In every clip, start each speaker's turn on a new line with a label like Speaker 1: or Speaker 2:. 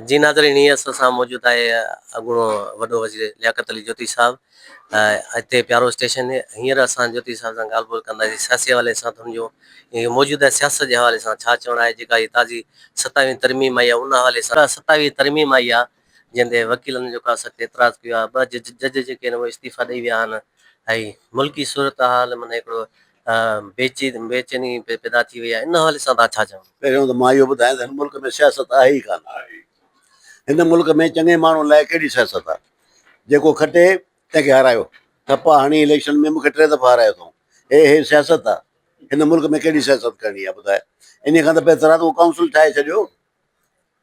Speaker 1: جي ناظرين هي اسان سان موجود آهي اڳوڻو وڏو وزير لياقت علي جوتي صاحب هتي پيارو اسٽيشن هينئر اسان جوتي صاحب سان ڳالهه ٻولهه ڪنداسين سياسي حوالي سان ته هن جو موجوده سياست جي حوالي سان ڇا چوڻ آهي جيڪا هي تازي ستاويهين ترميم آئي آهي ان حوالي سان ستاويهين ترميم آئي آهي جنهن تي وڪيلن جيڪو آهي سخت اعتراض ڪيو آهي ٻه جج جيڪي آهن اهي استعيفا ڏئي ويا آهن ۽ ملڪي صورتحال معنيٰ هڪڙو بيچيني پيدا ٿي وئي آهي ان حوالي سان توهان ڇا چوندا؟
Speaker 2: پهريون ته مان اهو ٻڌايان ته هن ملڪ ۾ سياست آهي ئي ڪانه. هن ملڪ ۾ چڱي ماڻهو لاء ڪهڙي سياست آهي. جيڪو کٽي تنهن کي هارايو. ٺپا هڻي اليڪشن ۾ مون کي ٽي دفعا هارايو اٿئون. هي هي سياست آهي. هن ملڪ ۾ ڪهڙي سياست ڪرڻي آهي ٻڌاء. انهي کان ته بهتر آهي ته ڪو ڪائونسل ٺاهي ڇڏيو.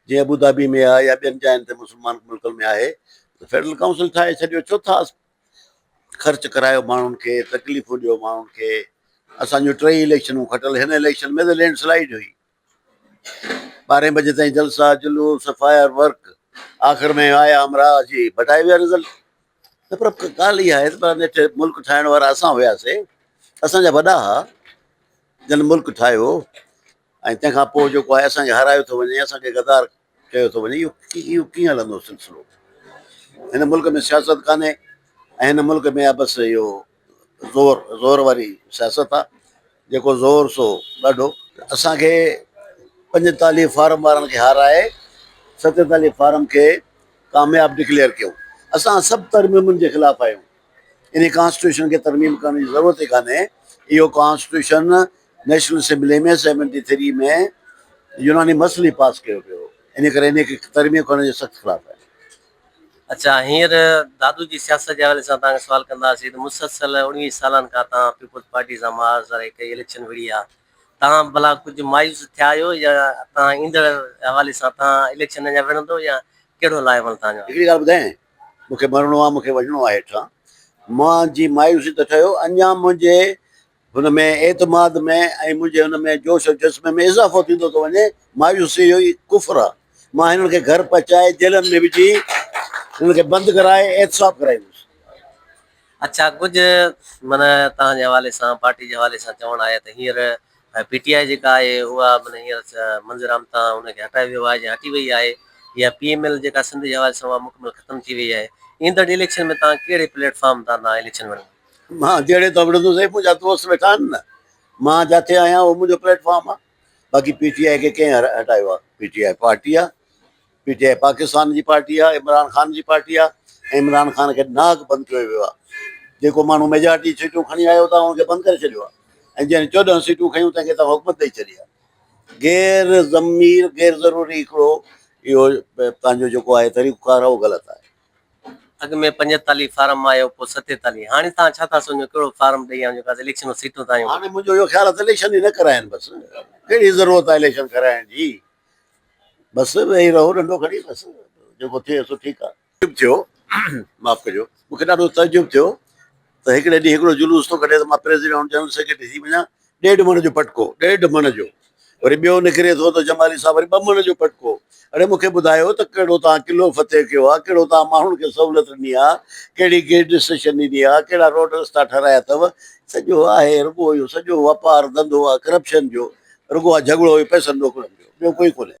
Speaker 2: جيئن ابوڌابي ۾ آهي يا ٻين جاين تي مسلمان ملڪن ۾ آهي ته فيڊرل ڪائونسل ٺاهي ڇڏيو. ڇو ٿا خرچ ڪرايو ماڻهن کي تڪليفون ڏيو ماڻهن کي اسان جون ٽئي اليڪشنون کٽل هن اليڪشن ۾ ته لينڊ سلائيڊ هئي ٻارهين بجي تائين جلسا جلوس فائر ورڪ آخر ۾ آيا همراهه اچي بٽائي ويا رزلٽ ته پر ڳالهه اها آهي ته پر نيٺ ملڪ ٺاهڻ وارا اسان هياسي اسان جا وڏا ها جن ملڪ ٺاهيو ۽ تنهن کان پوء جيڪو آهي اسان کي هارايو ٿو وڃي، اسان کي غدار چيو ٿو وڃي، اهو ڪيئن هلندو سلسلو؟ هن ملڪ ۾ سياست ڪانهي ۽ هن ملڪ ۾ آهي بس اهو زور، زور واري سياست آهي، جيڪو زور سو ڏاڍو. اسان کي 45 فارم وارن کي هارائي 47 فارم کي ڪامياب ڊڪليئر ڪيو. اسان سڀ ترميمن جي خلاف آهيون. انهي ڪانسٽيٽيوشن کي ترميم ڪرڻ جي ضرورت ئي ڪانهي. اهو ڪانسٽيٽيوشن نيشنل اسيمبلي ۾ 73 ۾ يوناني مسلي پاس ڪيو ويو هو. انهي ڪري انهي کي ترميم ڪرڻ جي سخت خلاف آهي.
Speaker 1: اڇا هينئر دادو جي سياست جي حوالي سان توهان کي سوال ڪنداسين ته مسلسل 19 سالن کان توهان پيپلز پارٽي سان محاذ واري ڪئي اليڪشن وڙهي آ توهان ڀلا ڪجهه مايوس ٿيا آهيو يا توهان ايندڙ حوالي سان توهان اليڪشن اڃا وڙهندو يا ڪهڙو لاء عمل توهان جو آهي؟
Speaker 2: هڪڙي ڳالهه ٻڌايان مون کي مرڻو آ، مون کي وڃڻو آ هيٺان. مان جي مايوسي ته ٺهيو، اڃا منهنجي هن ۾ اعتماد ۾ ۽ منهنجي هن ۾ جوش و جذبي ۾ اضافو ٿيندو ٿو وڃي. مايوسي اهو ئي ڪفر آ. مان هنن کي گهر پهچائي، جيلن ۾ وجهي، هنن کي بند ڪرائي، احتساب ڪرائيندس.
Speaker 1: اڇا ڪجهه معنيٰ توهان جي حوالي سان پارٽي جي حوالي سان چوڻ آهي ته هينئر پي ٽي آء جيڪا آهي اها معنيٰ هينئر منظر عام تان ان کي هٽايو ويو آهي يا هٽي وئي آهي يا پي ايم ايل جيڪا سنڌ جي حوالي سان اها مڪمل ختم ٿي وئي آهي ايندڙ اليڪشن ۾ توهان ڪهڙي پليٽ فارم تان توهان اليڪشن وڙهندا؟
Speaker 2: مان جهڙي تان وڙهندس هي منهنجا دوست ويٺا آهن نه مان جاٿي آهيان اهو منهنجو پليٽ فارم آهي باقي پي ٽي آء کي ڪنهن هٽايو آهي پي ٽي آء پارٽي آهي پي ٽي آء پاڪستان جي پارٽي آهي عمران خان جي پارٽي آهي ۽ عمران خان کي ناحق بند ڪيو ويو آهي جيڪو ماڻهو ميجارٽي سيٽون کڻي آيو تان ان کي بند ڪري ڇڏيو آهي ۽ جنهن 14 سيٽون کنيون تنهن کي تان حڪومت ڏئي ڇڏي آهي غير ضمير غير ضروري هڪڙو اهو پنهنجو جيڪو آهي طريقو ڪار آهي اهو غلط آهي.
Speaker 1: اڳ ۾ 45 فارم آيو پوء 47 هاڻي توهان ڇا ٿا سمجهو ڪهڙو فارم ڏئي آئون جيڪا اليڪشن سيٽون تان
Speaker 2: هاڻي منهنجو اهو خيال آهي ته اليڪشن ئي نه ڪرائين بس ڪهڙي ضرورت آهي اليڪشن ڪرائڻ جي بس ويهي رهو ڏنڊو کڻي بس جيڪو ٿئي سو ٺيڪ آهي. تعجب ٿيو معاف ڪجو مون کي ڏاڍو تعجب ٿيو ته هڪڙي ڏينهن هڪڙو جلوس ٿو ڪڍي ته مان پريزيڊنٽ جنرل سيڪريٽري ٿي وڃان ڏيڍ مڻ جو پٽڪو ڏيڍ مڻ جو وري ٻيو نڪري ٿو ته جمالي صاحب وري ٻه مڻ جو پٽڪو اڙي مون کي ٻڌايو ته ڪهڙو توهان قلعو فتح ڪيو آهي ڪهڙو توهان ماڻهن کي سهولت ڏني آهي ڪهڙي گرڊ اسٽيشن ڏني آهي ڪهڙا روڊ رستا ٺهرايا اٿو سڄو آهي رڳو اهو سڄو واپار ڌنڌو آهي ڪرپشن جو رڳو آهي جهڳڙو اهو پئسن ڏوڪڙن جو ٻيو ڪوئي ڪونهي.